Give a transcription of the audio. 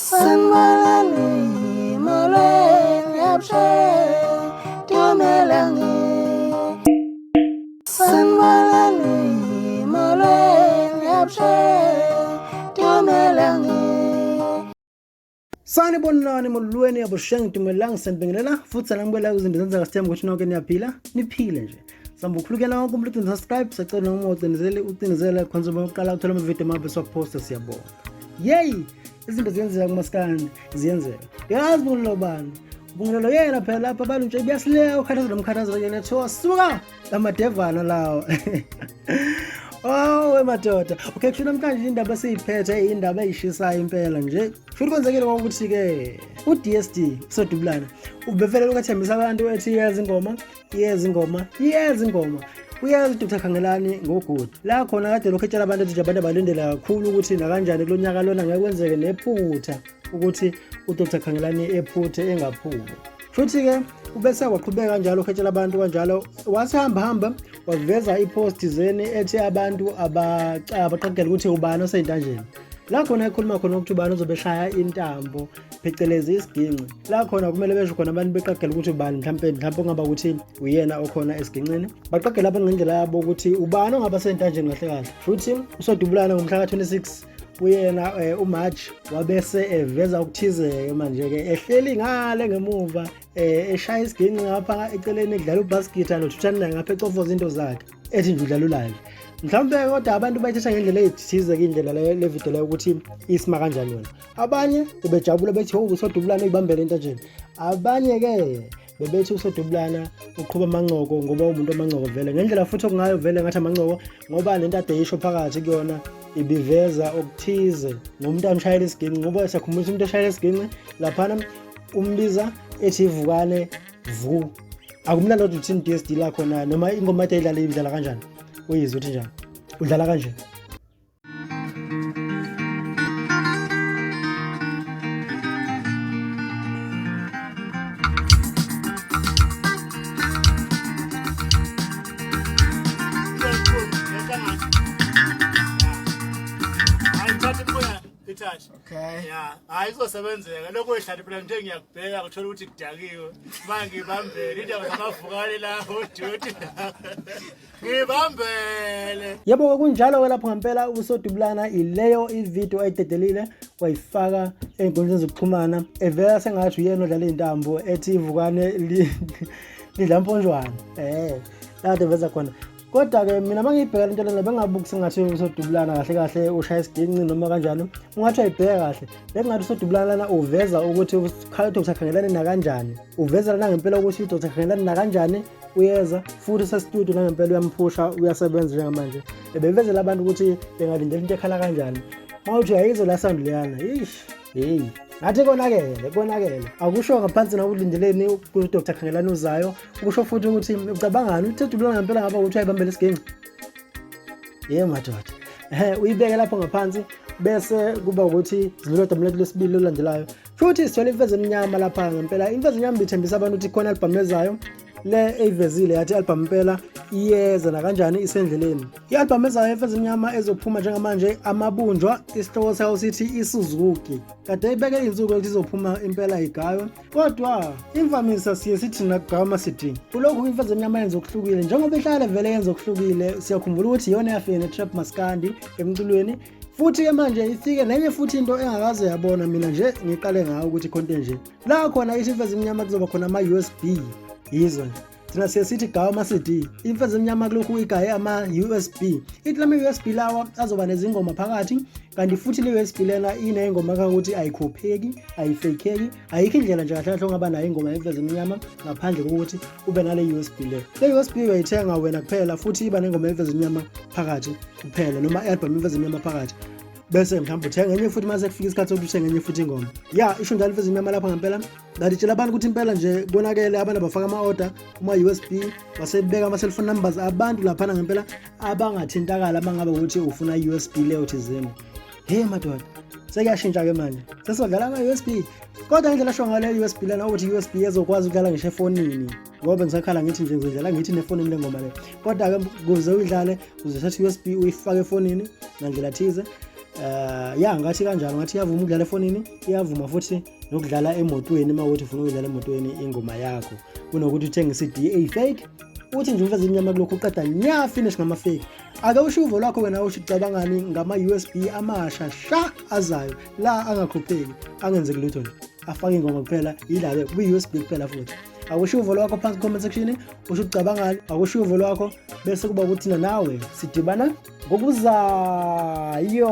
Sanibonani, molweni, abusheni, dumelang. Sanibonani, molweni, abusheni, dumelang. Sanibonani molweni abusheng dumelang sanibingelela futhi sanamukela kwizinto zenzeka sithemba ukuthi nonke niyaphila niphile nje. Samba ukhulukela wonke umuntu ucinze subscribe sacela noma ucinezele ucinezele khonze uma uqala uthola amavidiyo amabi siwaphosta siyabonga. Yeyi izinto ziyenzeka kumaskandi ziyenzeka. Yazi bungelo bani? Bungelo yena phela lapha abantu nje kuyasileya ukhathaza nomkhathazo yena thiwa suka lamadevana lawo. Oh wemadoda. Okay kusho namhlanje indaba esiyiphethe indaba eyishisayo impela nje. Futhi kwenzekile ukuthi ke uDSD usodubulana ubevele ukathembisa abantu ethi iyeza ingoma iyeza ingoma iyeza ingoma uyazi uDr Khangelani ngoGudi la khona kade lokhu etshela abantu ethi abantu abalindele kakhulu ukuthi nakanjani kulo nyaka lona ngeke kwenzeke nephutha ukuthi uDr Khangelani ephuthe engaphumi futhi-ke ubese waqhubeka kanjalo ukhetshela abantu kanjalo wasihamba hamba waveza ipost zeni ethi abantu abaqagela ukuthi ubani oseyintanjeni la khona ekhuluma khona ukuthi ubani uzobe eshaya intambo phecelezi isiginci la khona kumele besho khona abantu beqagela ukuthi ubani mhlampe mhlampe ongaba ukuthi uyena okhona esigincini baqagela abantu ngendlela yabo ukuthi ubani ongaba sentanjeni kahle kahle futhi usodubulana ngomhla ka-26 uyena eh, uMarch wabese eveza okuthize-ke manje-ke ehleli ngale ngemuva eh, eshaya isiginci ngapha eceleni edlala ubhaskitha nothuthani naye ngapha ecofoza into zakhe ethi nje udlala ulive mhlawumbe kodwa abantu bayithatha ngendlela ethize-ke indlela le video leyo ukuthi isima kanjani yona abanye bebejabula bethi oh usodubulana uyibambele intanjeni abanye-ke bebethi usodubulana uqhuba amancoko ngoba umuntu amancoko vele ngendlela futhi okungayo vele ngathi amancoko ngoba lento ade isho phakathi kuyona ibiveza okuthize ngomuntu amshayela isiginci ngoba siyakhumbula ukuthi umuntu oshayela isiginci laphana umbiza ethi ivukane vu akumnandi kodwa uthini DSD la khona noma ingoma ade idlala idlala kanjani uyizwe uthi njani udlala kanje. Okay. Yeah, hayi kuzosebenzeka. Lokho uyihlale phela nje ngiyakubheka ngithola ukuthi kudakiwe. Manje ngibambele indaba zamavukane la uduty. Ngibambele. Yebo kunjalo ke lapho ngempela usodubulana ileyo ivideo ayidedelile wayifaka ey'nkundleni zokuxhumana evela sengathi uyena odlala iy'ntambo ethi ivukane lidla mponjwana eh la veza khona kodwa-ke mina uma ngiyibheka lento lena bengabuki sengathi usodubulana kahle kahle ushaya isiginci noma kanjani ungathi uyayibheka kahle bekungathi usodubulana lana uveza ukuthi uDr Khangelani nakanjani uveza lana ngempela ukuthi uDr Khangelani nakanjani uyeza futhi usestudio nangempela uyamphusha uyasebenza njengamanje ebevezela abantu ukuthi bengalindela into ekhala kanjani uma uthi uyayizwa la sound leyana ish heyi ngathi konakele konakele akusho ngaphansi nakulindeleni kuDr Khangelani uzayo ukusho futhi ukuthi ucabangani uthe dubula ngempela ngaba ukuthi uyayibambela isiginci yebo madoda ehe uyibeke lapho ngaphansi bese kuba ukuthi zilula udaba lethu lwesibili olulandelayo futhi sithole imfezi emnyama lapha ngempela imfezi emnyama ithembisa abantu ukuthi khona album ezayo le eyivezile yathi i-album impela iyeza nakanjani isendleleni i-album ezayo imfezi emnyama ezophuma njengamanje amabunjwa isihloko sayo sithi isuzuki kade ibeke iy'nsuku ukuthi izophuma impela igaywe kodwa imvamisa siye sithi nakugama sithi kulokhu imfezi emnyama yenza okuhlukile njengoba ihlale vele yenza okuhlukile siyakhumbula ukuthi iyona yafike ne-trap maskandi emculweni futhi-ke manje ifike nenye futhi into engakaze yabona mina nje ngiqale ngayo ukuthi khonto nje la khona isho imfezi emnyama kuzoba khona ama-usb yizo nje thina siye sithi gawa ama-cd imfezi emnyama kulokhu igaye ama-usb ithi lama-usb lawa azoba nezingoma phakathi kanti futhi le-usb lena iney'ngoma kangokuthi ayikhopheki ayifekheki ayikho indlela nje kahle kahle ongaba nayo ingoma yemfezi emnyama ngaphandle kokuthi ube nale USB le. Le USB uyayithenga wena kuphela futhi iba nengoma yemfezi emnyama phakathi kuphela noma i-album yemfezi emnyama phakathi bese mhlawumbe uthenga enye futhi mase kufika isikhathi sokuthi uthenge enye futhi ingoma ya isho njalo imfezi emnyama lapha ngempela ngatitshela abantu ukuthi impela nje konakele abantu abafaka ama-order kuma-USB basebeka ama-cellphone numbers abantu laphana ngempela abangathintakala uma ngabe ukuthi ufuna i-USB leyo thizeni. Hey madoda, sekuyashintsha-ke manje sesizodlala ama-USB kodwa indlela asho ngale USB lena ukuthi i-USB ezokwazi ukudlala ngisho efonini ngoba ngisakhala ngithi nje ngizodlala ngithi nefonini le ngoma le kodwa-ke kuze uyidlale uzothatha i-USB uyifake efonini ngandlela thize. Ya, ngathi kanjalo, ngathi iyavuma ukudlala efonini, iyavuma futhi nokudlala emotweni uma ukuthi ufuna ukudlala emotweni ingoma yakho, kunokuthi uthenge i-CD eyi-fake. Uthi nje umfazi inyama kulokhu uqeda nya, finish ngama-fake. Ake usho uvo lwakho wena, usho ucabangani ngama-USB amasha sha azayo la, angakhopheki, angenzeki lutho nje, afake ingoma kuphela, yidlale kwi-USB kuphela futhi. Akusho uvo lwakho phansi comment section, usho ucabangani. Akusho uvo lwakho, bese kuba ukuthi nawe sidibana ngokuzayo.